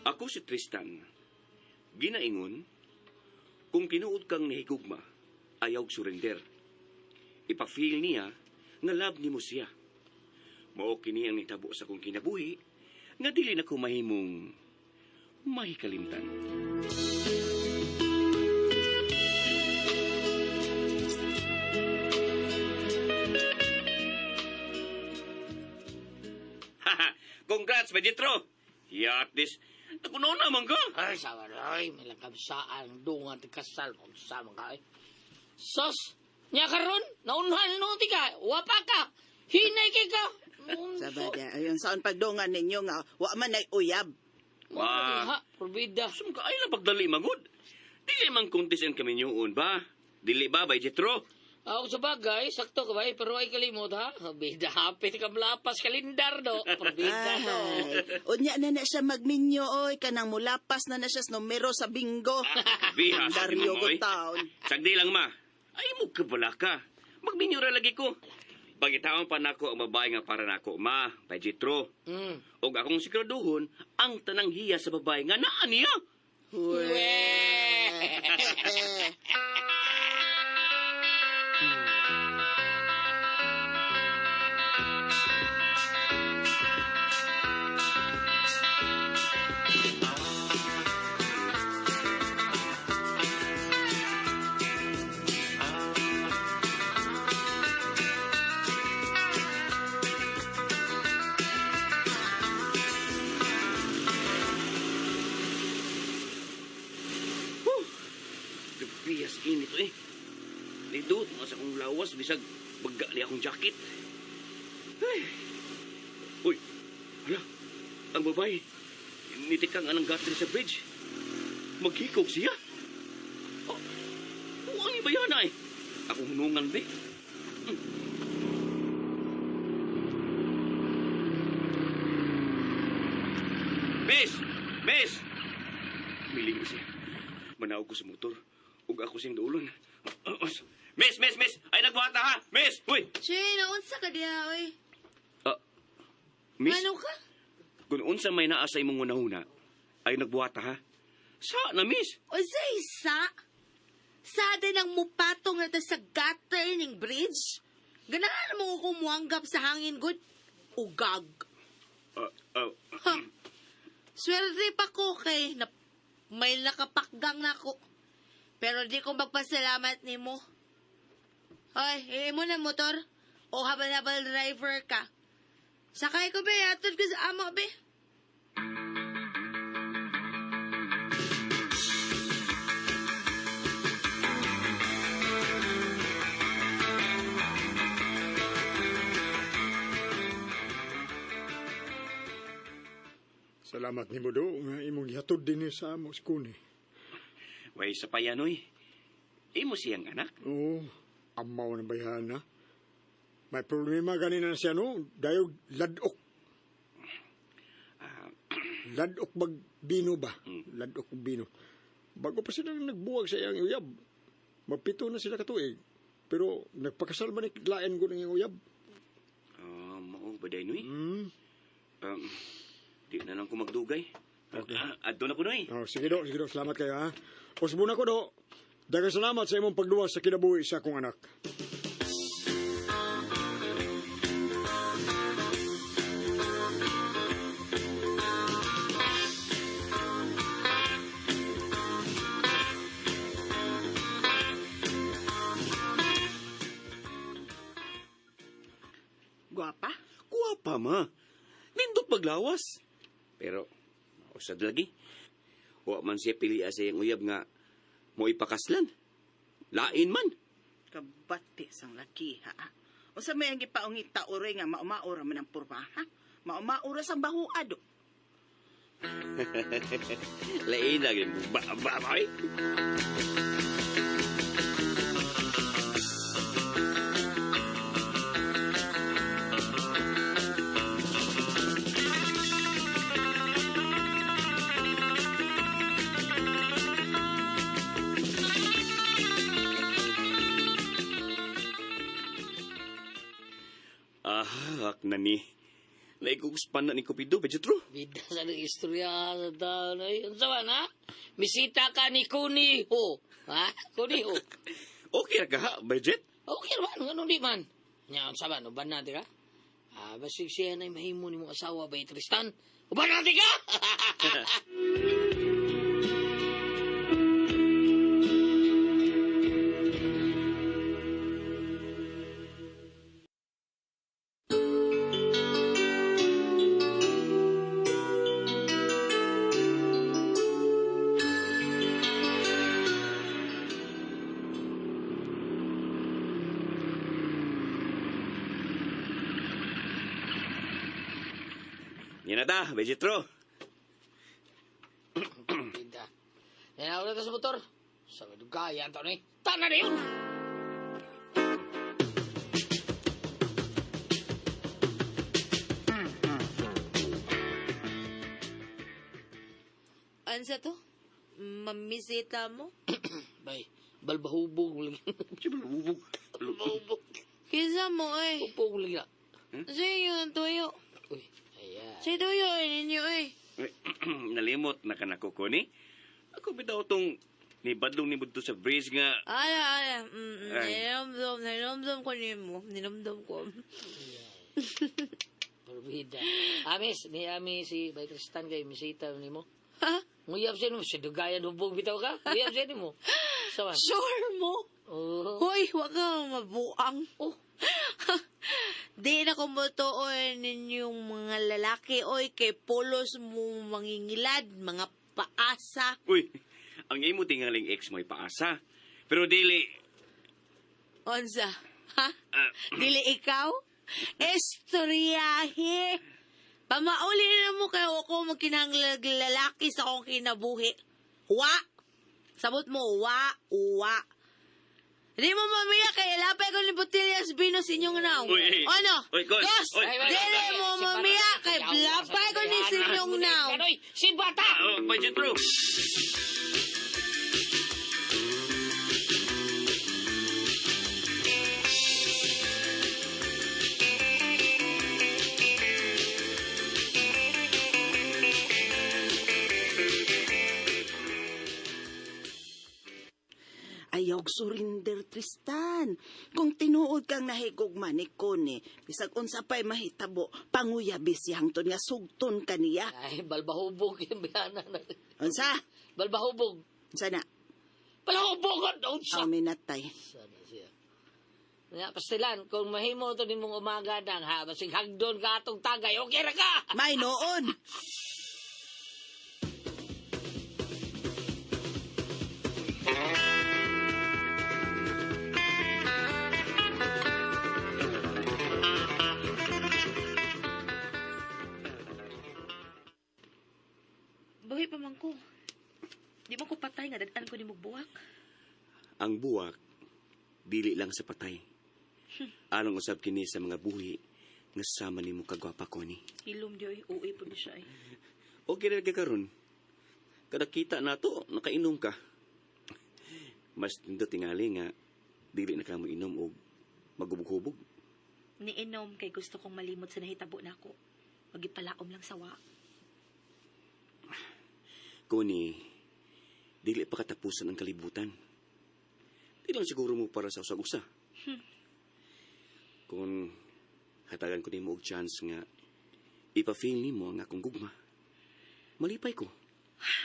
Ako si Tristan. Ginaingon, kung tinuod kang nahigugma, ayaw surrender. Ipa-feel niya nga love nimo siya. Mao kini ang nitabo sa kong kinabuhi nga dili na ko mahimong mahikalimtan. Congrats, Meditro! Yat this. Nakuno naman ka! Ay, sama na, ay, may langkabsaan, dungan, kasal, kung sama ka, ay. Sos, nya karon, naunhan no, tika, wapa ka, hinay kay ka. Sabada, ayun, saan pagdungan ninyo nga, wa man ay uyab. Wah. Ha, probida. Sum ka ay lang pagdali magud. Dili man kuntis ang kami yun ba? Dili ba, bay Jetro? Ako sa bagay, sakto ka ba, eh, pero ay kalimot ha. Bida, hapit ka mlapas kalindar do. Probida do. Ay, unya na na siya magminyo, oy, kanang mulapas na na siya sa numero sa bingo. Biha sa Dario mo, oy. taon. Sagdi lang ma. Ay mo kabala ka. Magminyo ra lagi ko. Pagitaon pa nako ang babae nga para nako, ma, bay Jetro. Og akong siguraduhon, ang tanang hiya sa babae nga naa niya. Uwe. Gabiyas init eh. Nidot mo sa akong lawas bisag baga ni akong jacket. Ay. Uy, hala, ang babae. Nitikang anang gutter sa bridge. Maghikog siya. Oh, ang iba yan ay. Akong hunungan, be. Miss! Miss! Miling siya. Manaog ko sa motor. Ug ako siyang duolon. Miss, miss, miss! Ay, nagbuhat na ha! Miss! Uy! Che, naunsa ka diha, oy. Ah, miss, Ano ka? kung unsa may naa sa imong unahuna, ay nagbuhat ha? Sa na, miss? Unsay sa? Sa din ang mupatong na ta sa gutter ning bridge? Ganahan mo ko muanggap sa hangin good. Ugag. Ah, ah, Ha. Swerte pa ko kay na, may nakapakgang na ako. Pero di ko magpasalamat nimo. Hoy, imo na motor. O habal-habal driver ka. Sakay ko be, atod ko sa amo be. Salamat nimo do nga imong gihatod dinhi sa amo si Kuni. way sa payanoy. Imo siyang anak. Oo, amaw na bayhana. May problema ganina na siya no, dayog ladok. Ah, Ladok bag bino ba? Ladok og bino. Bago pa sila nagbuwag sa iyang uyab. Magpito na sila katuig. Pero nagpakasal man ni lain ko ng iyang uyab. Ah, mao ba day, noy? Hmm. Di na lang ko magdugay. Okay. Ah, adto na ko, noy. Oh, sige do, sige do. Salamat kayo ha. Usbo na ko do. Daghang salamat sa imong pagduwa sa kinabuhi sa akong anak. Guwapa? Kuwapa, ma. Nindot paglawas. Pero, usad lagi. Wa man siya pili sa iyang uyab nga mo ipakaslan. Lain man. Kabati sang laki, ha? Unsa may ang gipaungita oray nga maumaura man ang purma, ha? Maumaura sang bahuad. Lain lagi. Ba, ba, ba, eh. Ahak na ni. Naiguguspan na ni Cupido, Vegetro. Bida sa nang istorya sa taon. Ay, unsa man, ha? Misita ka ni Kuniho. Ha? Kuniho. Okay ra ka ha, Bridget? Okay man, ganun di man. Nya, unsa man, uban natin ka? Ah, basig siya na mahimo ni mong asawa ba, Tristan? Uban natin ka! Yan na ta, Vegetro. Bida. Yan na sa motor. Sa gaya to ni. Tana na yun! Ansa to? Mamisita mo? Bay, balbahubog lagi. Balbahubog. Balbahubog. Kinsa mo eh. Hubog lagi na. Sa inyo ang tuyo. Uy, ayan. Sa tuyo eh, ninyo eh. Nalimot na ka na ko, Connie. Ako bitaw tong nibadlong ni Budto sa bridge nga. Ala, ala. Ay. Ninomdom, ninomdom ko nimo. Ninomdom ko. Bida. Amis, ni Ami si Bay Tristan kay misita nimo. Ha? Nguyab siya nimo, si Dugayan hubog bitaw ka. Nguyab siya nimo. Sama. Sure mo? Oh. Hoy, wag ka mabuang. Oh. Di na ko motuon ninyong mga lalaki, oy, kay polos mo mangingilad, mga paasa. Uy, ang imo tingaling ex mo'y paasa. Pero dili, Onsa, ha? ah, Dili ikaw? Estoryahe! Pamauli na mo kayo ako magkinahanglag lalaki sa akong kinabuhi. Wa! Sabot mo, wa, wa. Hindi mo mamiya kay ilapay ko ni Botillas Vino sa inyong naong. Uy, Ano? uy, Gon. Dos! Uy. Dili mo mamiya kay lapay ko ni sa inyong naong. Kanoy, si bata! oh, Vegetro. Ayaw surrender, Tristan. Kung tinuod kang nahigugma ni Connie, bisag unsa pa'y mahitabo, panguyabi siyang ton nga sugton kaniya. Ay, balbahubog yung biyana na. Unsa? Balbahubog. Unsa na? Balahubog ang unsa. Aw, minatay. Sana siya. Nga, pastilan, kung mahimo to nimong umaga nang ha, basig hagdon ka atong tagay, okay ra ka! May noon! Buhi pa man ko. Di man ko patay nga dad-an ko ni buwak. Ang buwak, dili lang sa patay. Anong usab kini sa mga buhi nga sama nimo kagwapa, Connie. Ilom di oy, uwi po ni siya eh. Okay na karon. Kada kita nato, nakainom ka. Mas nindot tingali nga dili na ka mo inom og magubog-hubog. Niinom kay gusto kong malimot sa nahitabo nako. Magipalaom lang sa wa. Connie, dili pa katapusan ang kalibutan. Di lang siguro mo para sa usag-usa. Kung hatagan ko nimo og chance nga ipa-feel nimo ang akong gugma. Malipay ko.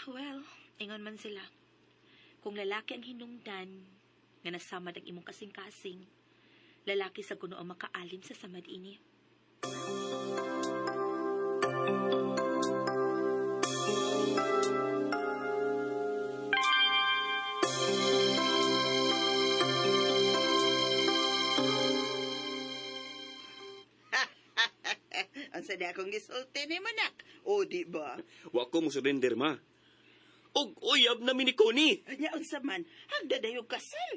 Well, ingon man sila. Kung lalaki ang hinungdan, nga nasamad ang imong kasing-kasing, lalaki sa kuno ang makaalim sa samad ini. Unsa di akong gisulti ni nak? O, di ba? Wa ko mo surrender ma. Og uyab na mi ni Connie. Nya unsa man, hagda dayo kasal.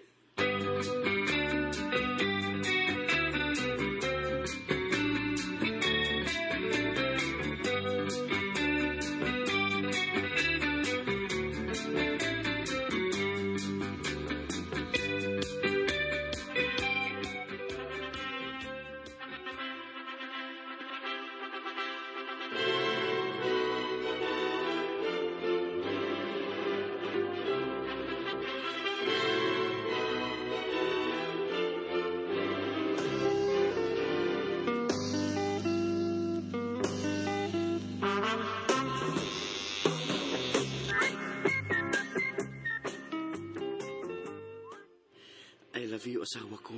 asawa ko.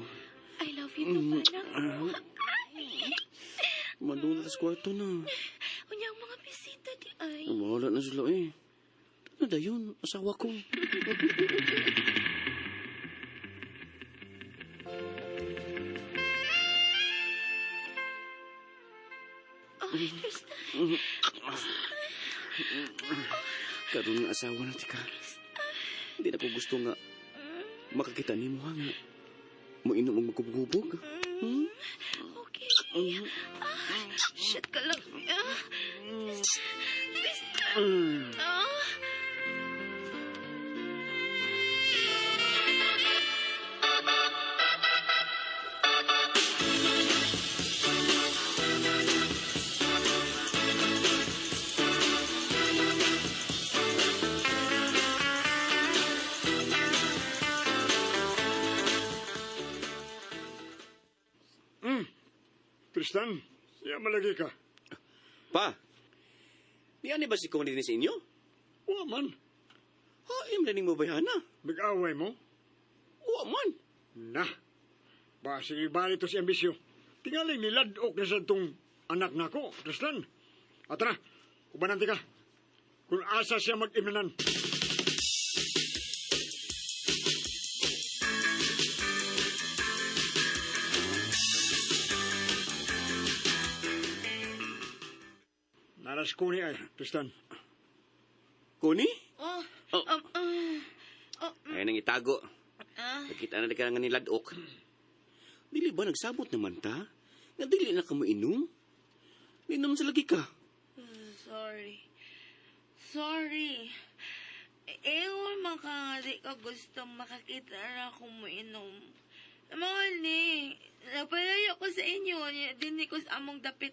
I love you too, anak ko. Mandong na sa kwarto na. Unya ang mga bisita di ay. Wala na sila eh. Ano da yun, asawa ko. Ay, Tristan. Karon nga asawa na tika. Hindi na ko gusto nga makakita nimo ha nga. Moinom og magkubog-hubog. Hmm? Okay. Ah, shit ka lang. Ah, Tristan. Ah. Tristan, siya malagi ka. Pa, di ani ba si Connie din sa inyo? Wa man. Ha, im mo ba na? Nag-away mo? Wa man. Na. Basig ibalik to si ambisyo. Tingaling niladok na sa itong anak nako, Tristan. At na, ubanan ka. Kung asa siya mag-imnanan. Naras ko ni ay, Tristan. Connie? Oh, Oh. oh, Ay, nang itago. ah. Nakita na ka nga niladok. Dili ba nagsabot naman ta? Nga dili na ka mo inom? Inom sa lagi ka. Sorry. Sorry. Ewan man ka nga di ka gusto makakita na akong muinom. Mga ni, nagpalayo ko sa inyo, din ko sa among dapit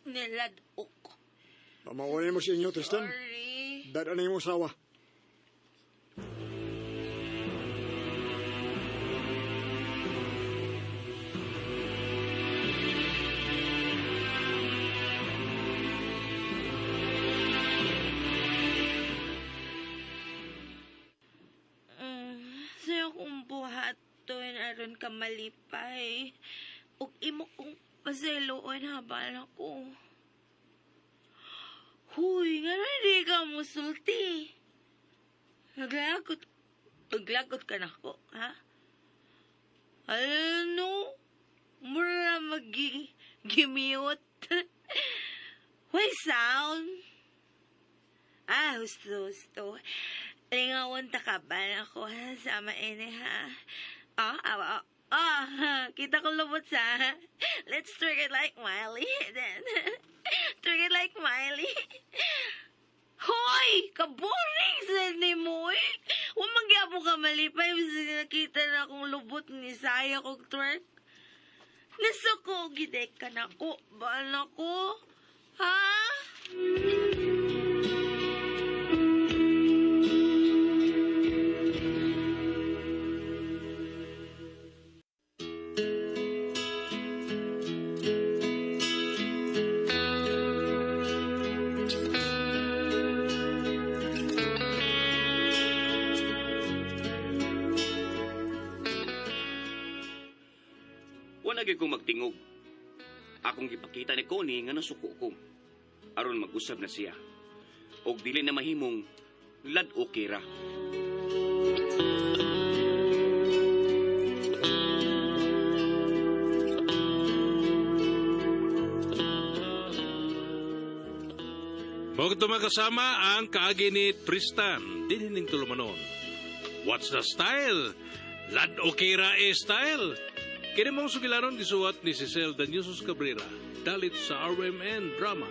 niladok. Pamawanin mo sa inyo, Tristan. Sorry. Dadaan na yung asawa. Sa'yo kong buhaton aron ka malipay. Ug imo kong paseloon habang ako. Huy, nga na di ka musulti. Naglagot, naglagot ka na ko, ha? Ano? Mura magi, gimute. Hoy, sound. Ah, husto, husto. Lingawan ta ka ba ako sama ini ha? Ah, ah, ah, ah, kita ko lubot sa. Let's twerk it like Miley then. Twerk it like Miley. Hoy! Kaboring sa ni mo eh! Huwag magyabo ka malipay basta nakita na akong lubot ni Saya kong twerk. Nasuko, gidek ka na ko. Baal na ko. Ha? Wala gyud kong magtingog. Akong gipakita ni Connie nga nasuko ko. Aron mag-usab na siya. Og dili na mahimong lad-o kira. Mao kasama ang kaagi ni Tristan, dinhining tulumanon. What's the style? Lad Okira e style. Kini mong sugilanon gisuwat ni Cecil Danyusos Cabrera, dalit sa RMN Drama.